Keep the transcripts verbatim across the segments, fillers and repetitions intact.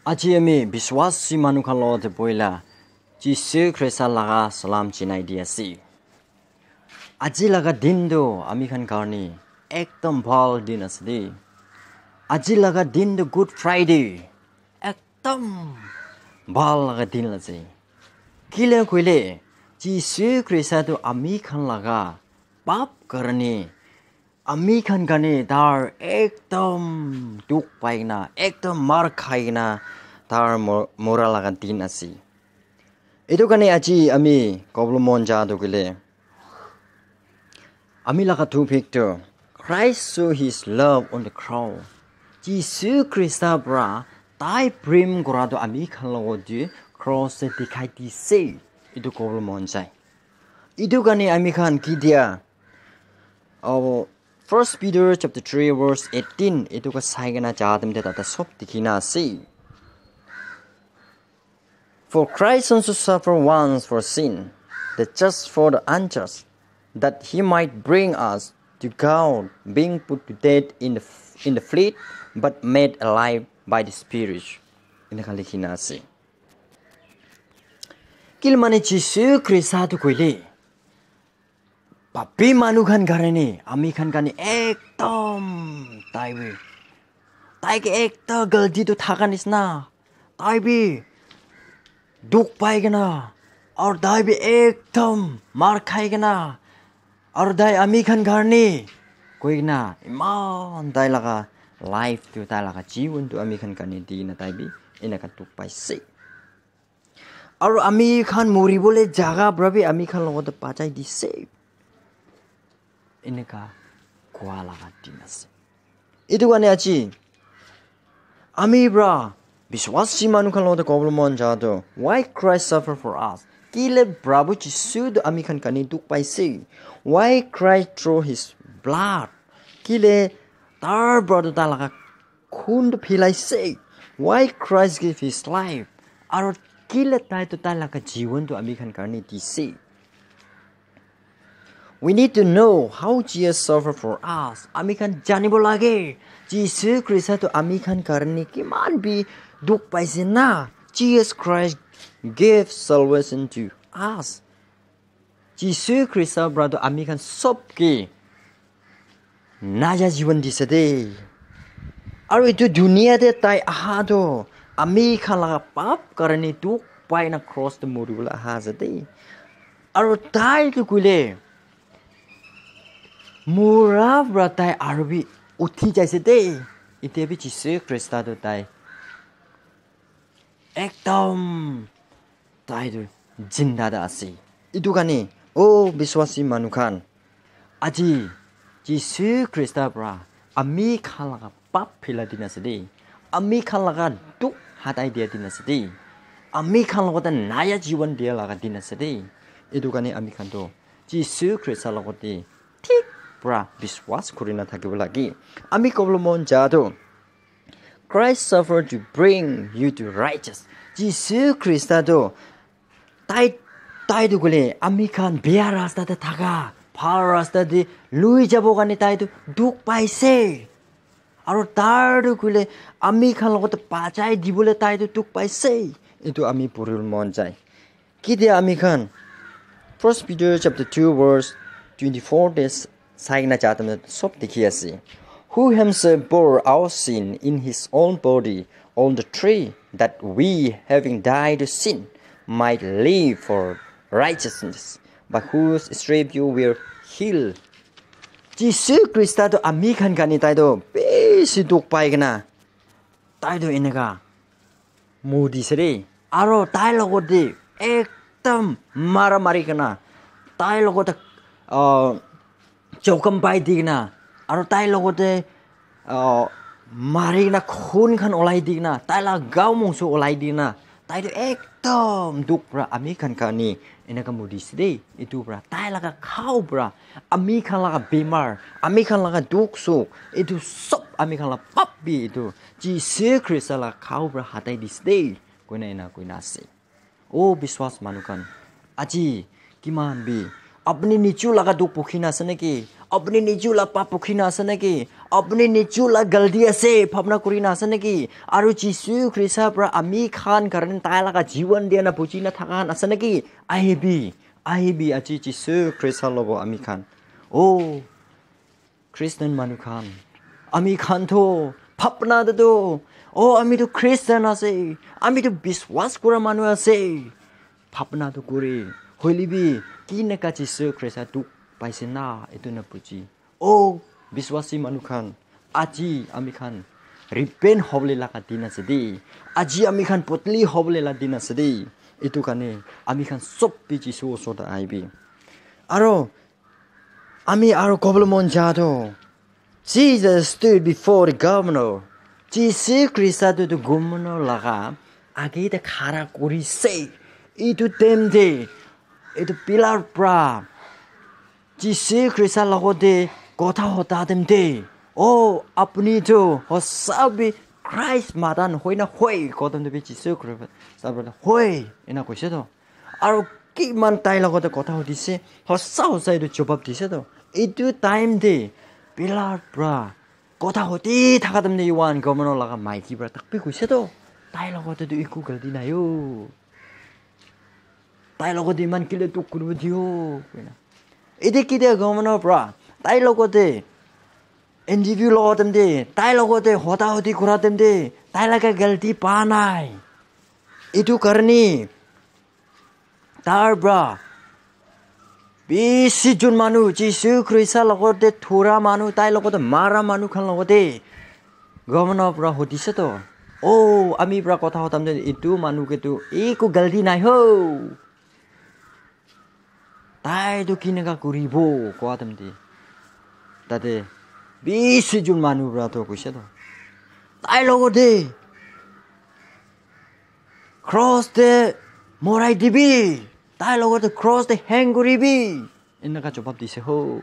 Aji ami biswasi manu khan lo te poila Jisu Krista laga salam chinai di ase. Aji laga din tu ami khan karne ekdam bhal din ase de. Aji laga din tu Good Friday. Ekdam bhal laga din ase. Kile koile Jisu Krista tu ami khan laga pap karne ami khan karne tar ekdam dukh pai kena, ekdam mar khai kena tar mo-, mora laga din ase. Etu karne aji ami kobolo mon ja tu koile, ami laga topic tu Christ show his love on the cross. Jisu Krista pra tai prem kora tu ami khan logot tu cross te dikhai dise. Etu kobolo mon jai. Etu karne ami khan ki dia? Aru First Peter chapter three verse eighteen, etu ka sai kena ja time te tata sob dikhi na ase. For Christ also suffered once for sin, the just for the unjust, that he might bring us to God, being put to death in the, in the flesh, but made alive by the Spirit. Eneka likhi na ase. Kile mane Jisu Krista tu koile, papi manu khan karne, ami khan karne ekdam tai bi, tai ke ekta galti tu thaka nisna, tai bi dukh pai kena, aur tai bi ekdam mar khai kena, aur tai ami khan karne koi kena iman tai laga life tu, tai laga jiwan tu ami khan karne di kena tai bi eneka dukh paise. Aru ami khan mori bole jaga pra bi ami khan logot te bachai dise. Eneka koa laga din ase. Etu karne aji ami pra biswasi manu khan logot te kobolo mon ja tu, why Christ suffer for us? Kile Prabhu Jisu tu ami khan karne dukh paise? Why Christ throw his blood? Kile tar pra tu ta laga khun tu philaise. Why Christ give his life? Aru kile tai tu tai laga jiwan tu ami khan karne dise. We need to know how Jesus suffer for us. Ami khan janibo lage, Jisu Krista tu ami khan karne kiman bi dukh paise na. Jesus Christ gave salvation to us. Jisu Krista pra tu ami khan sob ke naya jiwan dise de. Aru etu dunia te tai aha tu ami khan laga pap karne dukh pai na cross te mori bole aha ase de. Aru tai tu koile mura pra tai aru bi uthi jaise de. Etia bi Jisu Krista tu tai ekdam tai tu jinda te ase. Etu karne, o biswasi manu khan, aji Jisu Krista pra ami khan laga pap phila din ase de. Ami khan laga dukh hatai dia din ase de. Ami khan logot te naya jiwan dia laga din ase de. Etu karne ami khan tu Jisu Krista logot te thik pra biswas kuri na thakibo lage. Ami kobole mon ja tu, Christ suffered to bring you to righteous. Jisu Krista tu tai, tai tu koile ami khan bia rasta te thaka, bhal rasta te lui jabo karne tai tu dukh paise. Aru tar tu koile ami khan logot te bachai dibole tai tu dukh paise. Etu ami puribole mon jai. Ki dia ami khan First Peter chapter two verse twenty-four te sai kena ja time te sob dikhi ase. Who himself bore our sin in his own body on the tree, that we, having died to sin, might live for righteousness, by whose stripe you were healed. Jisu Krista tu ami khan karne tai tu bishi dukh pai kena tai tu eneka mur dise de. Aro tai logot de ekdam mara mari kena, tai logot de, ah, chokam pai di kena, aro tai logot de, ah, mari kena khun khan olai di kena, tai la gao mongso olai di kena, tai tu ekdam dukh pra ami khan karne eneka mur dise de. Etu pra tai laga khao pra ami khan laga bimar, ami khan laga dukh sukh, etu sob ami khan la pap bi etu Jisu Krista la khao pra hatai dise de, koina ena koina ase. O biswas manu khan, aji kiman bi apni niju laga dukh bukhi na ase naki? Apni niju la pap bukhi na ase naki? Apuni nichu la galti ase, bhabna kuri na ase naki? Aru Jisu Krista pra ami khan karne tai laga jiwan dia na buji na thaka khan ase naki? Ahibi, ahibi aji Jisu Krista lobo ami khan. Oh, Christian manu khan. Ami khan to bhabna te to, oh, ami to Christian ase, ami to biswas kura manu ase. Bhabna to kure. Hoile bi, kinaka Jisu Krista dukh paise na, etu na buji. Oh, biswasi manu khan, aji ami khan repent hobole laga din ase de. Aji ami khan bodli hobole la din ase de. Etu karne ami khan sob bi Jisu osor te ahibi. Aro ami aro kobole mon ja to, Jesus stood before the governor. Jisu Krista tu, tu governor laga age te khara kuri se. Etu time te, etu pillar pra Jisu Krista logote kotha hota time te, "Oh, apuni tu hosa bi Christ mata nohoi na hoi?" Koh time te bi Jisu Krista pra, "Hoi," ena koise to. Aro kiman tai logote kotha hotise, hosa hosa etu jawab dise to. Etu time te pillar pra kotha hoti thaka time te Yohan governor laga maiki pra tak bi koise to, "Tai logote tu eku galti nai o." Tai logote iman kile dukh kuribo diyo, koina. Ete kitia governor pra tai logote interview logo time te, tai logote hota hoti kura time te, tai laga galti pa nai. Etu karne tar pra bishi jun manu, Jisu Krista logote thura manu, tai logote mara manu khan logote governor pra hudise to, "Oh, ami pra kotha hotam de, etu manu ke tu eku galti nai ho. Tai tu kinaka kuribo?" Koa time te, tate bishi jun manu pra to koise to, "Tai logote cross te morai dibi, tai logote cross te hang kuribi." Enaka jawab dise ho.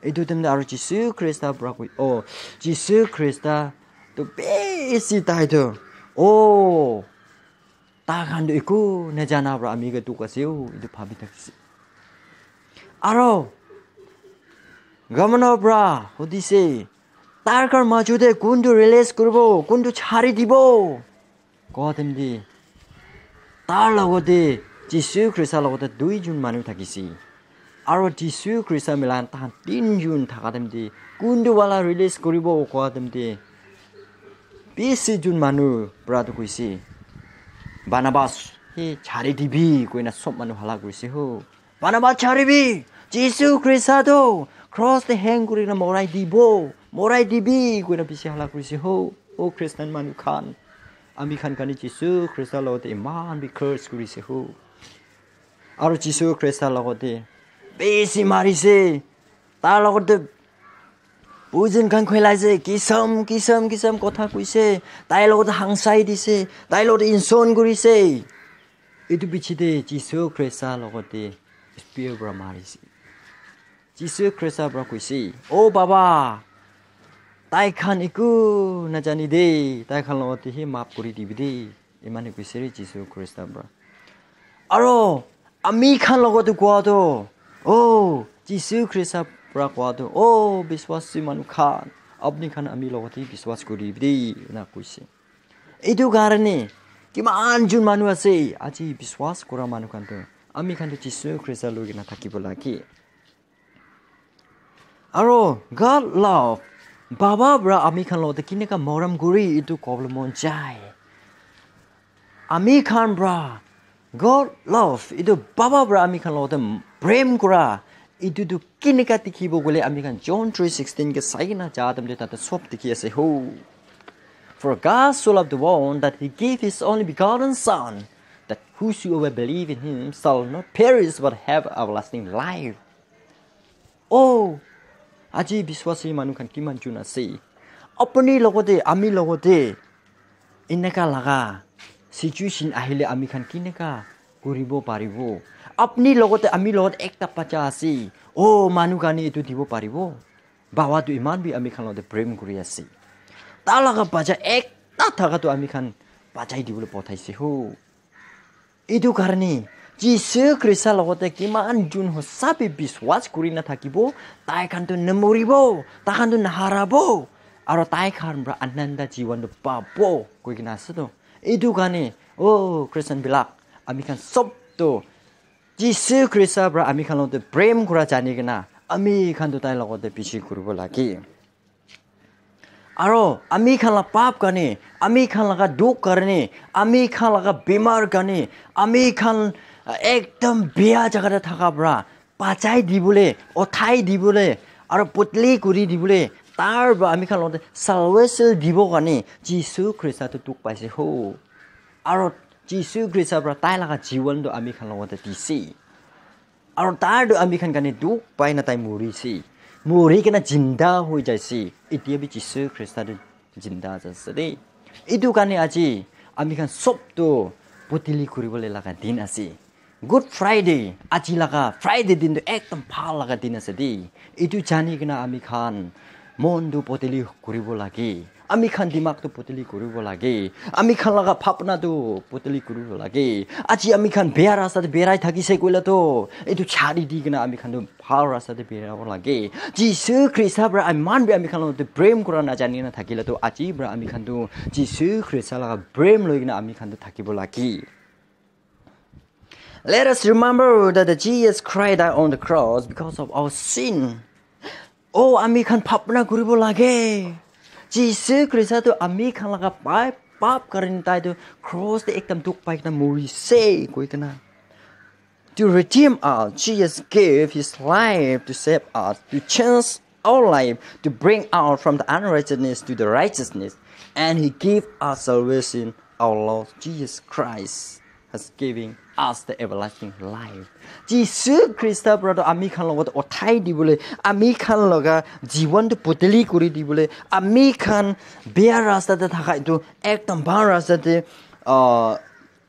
Etu time te aro Jisu Krista pra koi, oh, Jisu Krista tu bishi tai tu, "Oh, ta khan tu eku najana pra ami ke dukh ase o," etu bhabi thakise. Aro governor pra hudise, "Tar khan maju te kuntu release kuribo, kuntu chari dibo?" Koa time te, tar logote, Jisu Krista logote dui jun manu thakise. Aro Jisu Krista milan tahan tin jun thaka time te, kuntu wala release kuribo koa time te, bishi jun manu pra tu koise, "Barnabas, he chari dibi," koina sob manu hala koise ho. "Barnabas charibi, Jisu Krista to cross te hang kuri na morai dibo, morai dibi," koina bishi hala koise ho. O Christian manu khan, ami khan kani Jisu Krista logote iman bi curse kurise ho. Aro Jisu Krista logote bishi marise, tar logote poison khan khwelaise, kisam, kisam, kisam kotha koise, tai logote hangsai dise, tai logote insult kurise. Etu piche te Jisu Krista logote spear pra marise. Jisu Krista pra koise, "O Baba, tai khan eku najani de, tai khan logote he maaf kuri dibi de." Imane koise re Jisu Krista pra. Aro ami khan logote koa to, "Oh, Jisu Krista pra koa to, oh, biswasi manu khan, apni khan ami logote biswas kuribi de," ena koise. Etu karne kiman jun manu ase aji biswas kura manu khan to, ami khan to Jisu Krista loi kena thakibo lage. Aro God love, Baba pra ami khan logote kineka morom kuri, etu kobole mon jai. Ami khan pra God love, etu Baba pra ami khan logote prem kura, etu tu kineka dikhibo koile ami khan John three sixteen ke sai kena ja time te tate sob dikhi ase ho. For God so loved the world that he gave his only begotten Son, that whosoever believe in him shall not perish but have everlasting life. Oh, aji biswasi manu khan kiman jun ase? Apni logote, ami logote, eneka laga situation ahile ami khan kineka kuribo paribo? Apni logote, ami logote ekta bacha ase. Oh, manu khan etu dibo paribo? Baba tu iman bi ami khan logote prem kuri ase. Ta laga bacha ekta thaka tu ami khan bachai dibole pothaise ho. Etu karne Jisu Krista logote kiman jun hosa bi biswas kuri na thakibo, tai khan tu namoribo, tai khan tu naharabo, aro tai khan pra ananda jiwan tu pabo, koi kena ase to. Etu karne, oh, Christian bilak, ami khan sob tu Jisu Krista pra ami khan logote prem kura jani kena, ami khan tu tai logote bishi kuribo lage. Aro ami khan la pap karne, ami khan laga dukh karne, ami khan laga bimar karne, ami khan, ah, ekdam beya jaga te thaka pra bachai dibole, uthai dibole, aro putli kuri dibole, tar pra ami khan logote salvation dibo karne Jisu Krista tu dukh paise ho. Aro Jisu Krista pra tai laga jiwan tu ami khan logote dise. Aro tai tu ami khan karne dukh pai na tai mori se. Mori kena jinda hoi jai se. Etia bi Jisu Krista tu jinda ase de. Etu karne aji ami khan sob tu putili kuribole laga din ase. Good Friday, aji laga Friday din tu ekdam bhal laga din ase de. Etu jani kena ami khan mon tu putili kuribo lage. Ami khan dimag tu putili kuribo lage. Ami khan laga bhabna tu putili kuribo lage. Aji ami khan beya rasta te berai thakise koile to, etu chari di kena ami khan tu bhal rasta te berabo lage. Jisu Krista pra iman bi ami khan logote prem kura na jani na thakile to, aji pra ami khan tu Jisu Krista laga prem loi kena ami khan tu thakibo lage. Let us remember that the Jesus Christ died on the cross because of our sin. Oh, ami khan bhabna kuribo lage. Jisu Krista tu ami khan laga pai pap karne tai tu cross te ekdam dukh pai kena mori se koi kena. To redeem us, Jesus gave his life to save us, to change our life, to bring out from the unrighteousness to the righteousness, and he gave us salvation. Our Lord Jesus Christ has given us the everlasting life. Jisu Krista pra to ami khan logote uthai dibole, ami khan laga jiwan tu putili kuri dibole, ami khan beya rasta te thaka etu ekdam bhal rasta te, ah,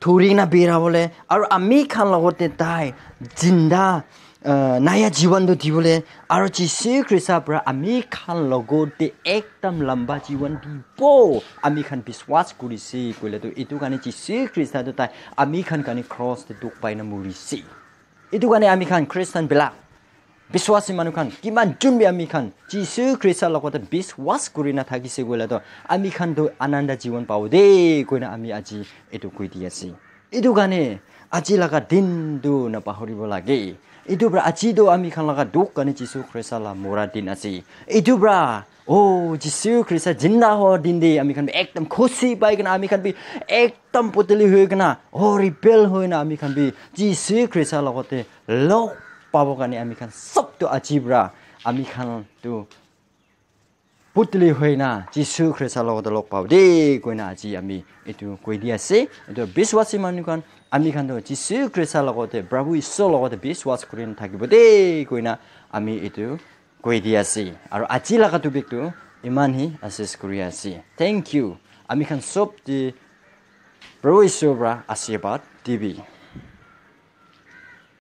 thuri na berabole, aro ami khan logote tai jinda, ah, naya jiwan tu dibole, aro Jisu Krista pra ami khan logote ekdam lamba jiwan dibo. Ami khan biswas kuri se koile to, etu karne Jisu Krista tu tai ami khan karne cross te dukh pai na mori se. Etu karne ami khan Christian bilak, biswasi manu khan, kiman jun bi ami khan Jisu Krista logote biswas kuri na thakise koile to, ami khan tu ananda jiwan pabo de, koi na ami aji etu koi di ase. Etu karne aji laga din tu na pahoribo lage. Etu pra aji tu ami khan laga dukh karne Jisu Krista la mora din ase. Etu pra, oh, Jisu Krista jinda hoa din te ami khan bi ekdam khushi pai kena, ami khan bi ekdam putili hoi kena, oh, rebel hoi na ami khan bi Jisu Krista logote log pabo karne ami khan sob tu aji pra ami khan tu putili hoi na Jisu Krista logote log pabo de koi na aji ami etu koi di ase. Etu biswasi manu khan, ami khan tu Jisu Krista logote, Prabhu Isor logote biswas kuri na thakibo de koi na ami etu koi di ase. Aro aji laga topic tu iman hi ases kuri ase. Thank you. Ami khan sob te Prabhu Isor pra ashirbad dibi.